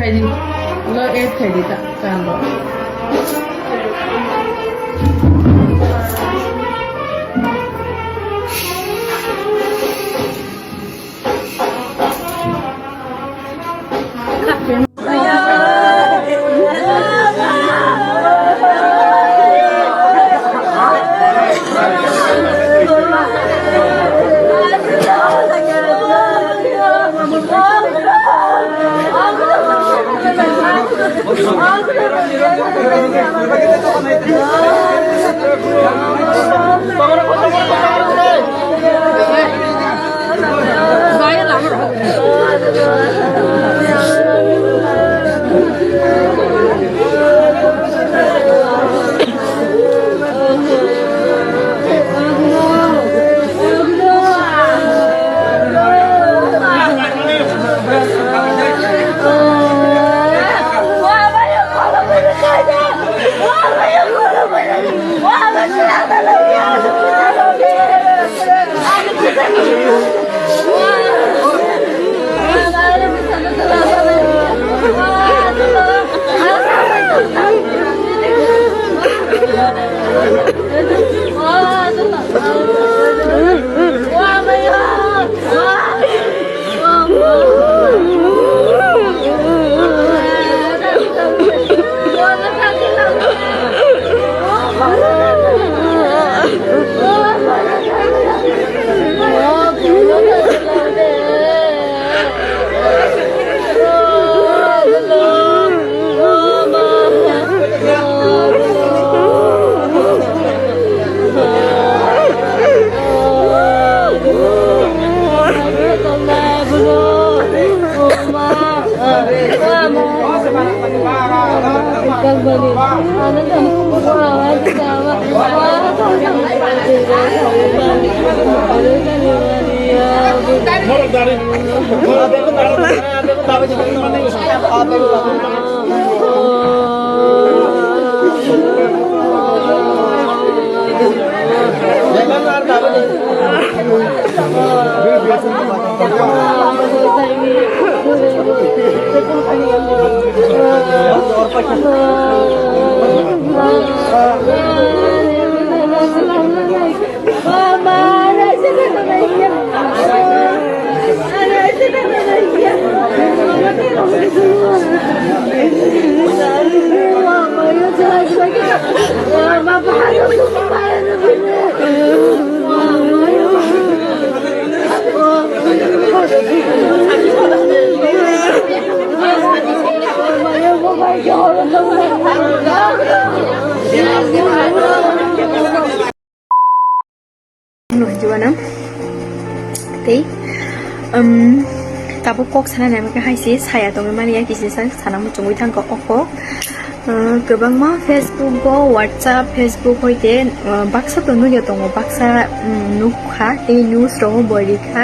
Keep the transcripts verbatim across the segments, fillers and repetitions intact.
Lo add khai di ta, kan ro. Nukjibana. Tei, um, tabuk kok sana nai khe hai se saya tongwi mani ya, kisa sa sana muchungwi thangkha o kok. Uh, kwbangma Facebook o, WhatsApp, Facebook hoite, uh, baksa to nugya tongo, baksa, um, nukha tei news rogo bo rikha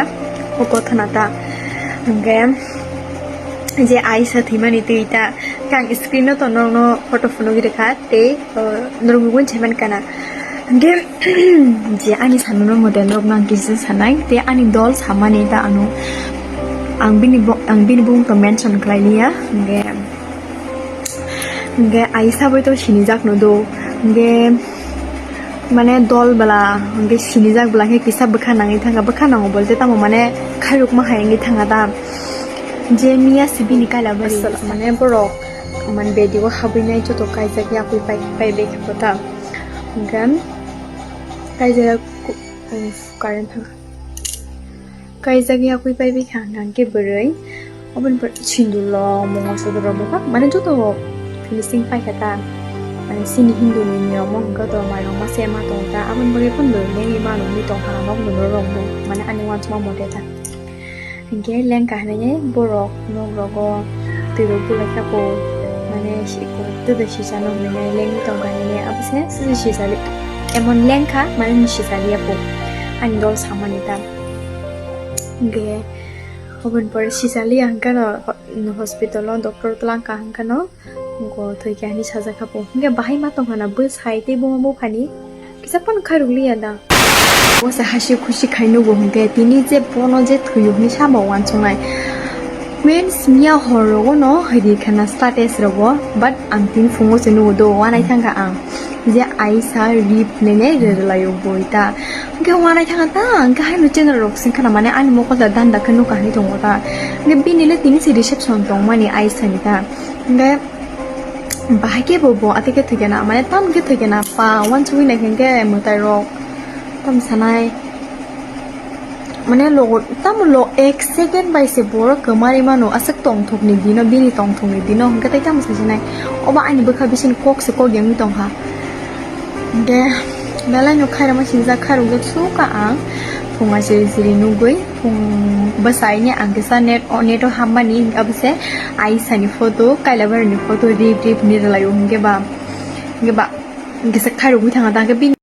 o kothana ta. Hwnkhe je Aisa thwimani twi ta, khe ang screen o to norokno photo phunugwi rwkha tei, uh, norok bo saiman kana. Hwnkhe je ani sanmano mote norok nang kisa sanai, tei ani dol samani ta ano ang bini bo-, ang bini bumung to mention khlai liya. Hwnkhe, hwnkhe Aisa bai to sinijak no do. Hwnkhe mane dol bwla, hwnkhe sinijak bwla khe kisa bwkha nangwi thangkha. Bwkha nango bolte tamo mane khairokma hai wngwi thangkha ta. Je miya se bini kaila bai mane borok mane bedi o habwi nai joto kaijak yakwi pai, pai bai khe ta. Hwnkhe kaijak, uff, current thang. Kaijak yakwi pai bai kha hwnkhe bwrwi. Oboni pore sindur rok, mungsa sodor rok bebak mane joto finishing pai kha ta. Mane chini Hindu ni niyom o hwnkhe to mairok ma se ma tongo ta. Aboni bagwi phano lengwi mano wngwi tong kha norok bo mane ani uansukma mote ta. Hwnkhe lengkha hinwi borok nok rogo twi rok bulai kha po, mane si-, twi da sisa no hinwi lengwi tong kha hinwi abo se sisa sisa li emon lengkha mane ni sisa liya po ani dol samani ta. Hwnkhe oboni pore sisa liya hwnkhe no ho-, hospital o doctor twlang kha hwnkhe no. Go thwi khe ani sajak kha po. Hwnkhe bahai ma tong khana bwsai tei buma buphani kisa phano khairok liya da. Bo se hasi khusi khai nugo hwnkhe tini je bono je thwiyo hwnwi sama uansuknai. Means miya hor rogo no hidi khana status rogo, but ang tin phungo se nugo do wanai thangkha ang je Aisa rip nene rerlayo boi ta. Hingke wanai thangkha ta, hingke haino channel rok sing khana mane ani mokol da danda khe nukha hinwi tongo ta. Hingke bini le tini se reception tongmani Aisa ni ta. Hingke bahai khe bo bo ate khe thwikhe na, mane tam khe thwikhe na pa wansugwi nai hingke mwtai rok tam sanai. Mane logo tamo lo ek second bai se borok kwmari mano aswk tongthokni dino, bini tongthokni dino hingke tei tamo sasinai obo ani bwkha bising kok se kok yangwi tongkha. Hingke belai no khairokma sinijak khairokjak sukha ang phunga siri siri nugwi phung bwsaini ang kisa net o net o hammani hingke abo se Aisani photo kailabarni photo rip rip ni rwlaio hingke ba hingke ba hingke se khairokgwi thangkha ta hingke bini